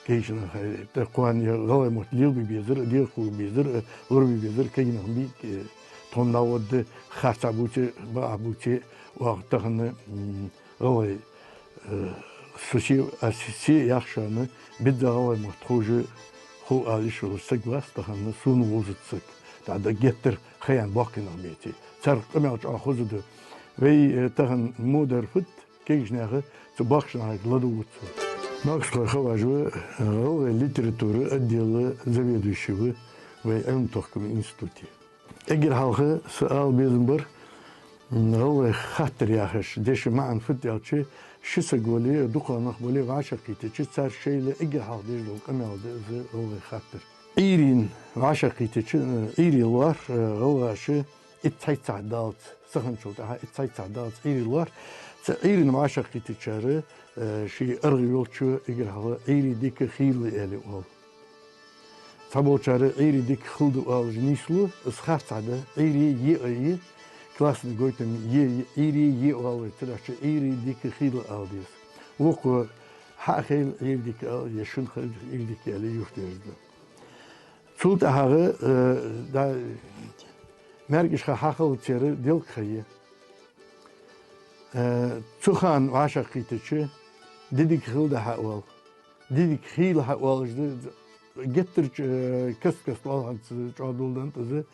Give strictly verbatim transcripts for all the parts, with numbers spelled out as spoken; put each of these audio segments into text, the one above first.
Кагийча наха, тӀаккха кхоана гӀалгӀай мотт лелабе безар, дегӀахьа безар, лорабе безар кагий нах ма бий, э, тхона нагӀа да, харцахьа бувце, бакъахьа бувце, оаха тахан, м, гӀалгӀай, э, со се, аз се яхаш шоана, бизза гӀалгӀай мотт ховш, хов ала йиш йолаш саг вац тахан, сона вовзаш саг. ТӀаккха геттара ха яьнна боккхий нах беце. Цар къамаьл чӀоагӀа хоза да. Вай, э, тахан мо дар фуд, кагийча наха цу боккхийча нахага ладувгӀац. Махксхой Хаваж ва, гӀалгӀай литература отдела заведующий ва вай Ӏилма-тохкама институте. Эггара хьалха са ала безам бар, м, гӀалгӀай хаттар яхаш деша маӀан фуд аьлча, ши саг вале, дукхагӀа нах бале вӀашагӀкхийтача, цар шоайла эггара хьалха деш дола къамаьл да из гӀалгӀай хаттар. Ӏуйрийна вӀашагӀкхийтача, э, Ӏуйре лоархӀ, э, гӀалгӀаша, итт цхьайттлагӀа даллалца, саханчул тӀехьа итт цхьайттлагӀа даллалца Ӏуйре лоархӀ, цу Ӏуйрийна вӀашагӀкхийтачар, э, ший аргӀа йолчо эггара хьалха Ӏуйре дика хийла аьле оал. Цхьаболчар Ӏуйре дика хилда оалаш нийслу, из харцахьа да, Ӏуйре е а я, классный гойтам е, Ӏуйре е оал вай, цудухьа Ӏуйре дика хийла ала деза. Вокхо хьа а хийла Ӏуйре дика ала, е шун хийла Ӏуйре дика аьле юхадерзаду. Цул тӀехьагӀа, э, да, маьркӀажа ха хьахиллацар делкъа ха я. Э, цу хана вӀашагӀкхийтача, ди дика хилда хьа оал. Ди дика хийла хьа оалаш да, геттара, э, каст-каста оал хӀанз чӀоагӀа доладеннад из,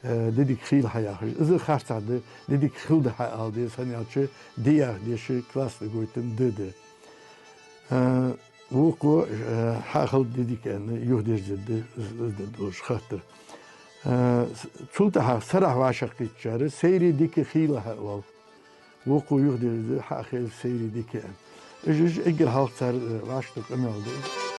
э, ди дика хийла хьа яхаш. Из харцахьа да, ди дика хилда хьа ала деза, хӀана аьлча ди яха деша классный гойтам д да. Э, Вокхо, э, хьа а хилда ди дика аьнна, юхадерзаду из, из да долаш хаттар. Э, с-, цул тӀехьа сарахьа вӀашагӀкхийтачар сайре дика хийла хьа оал. Вокхо юхадерзаду хьа а хийла сайре дика аьнна. Уж, уж эггара хьалха цар, э, вӀашагӀдола къамаьл да.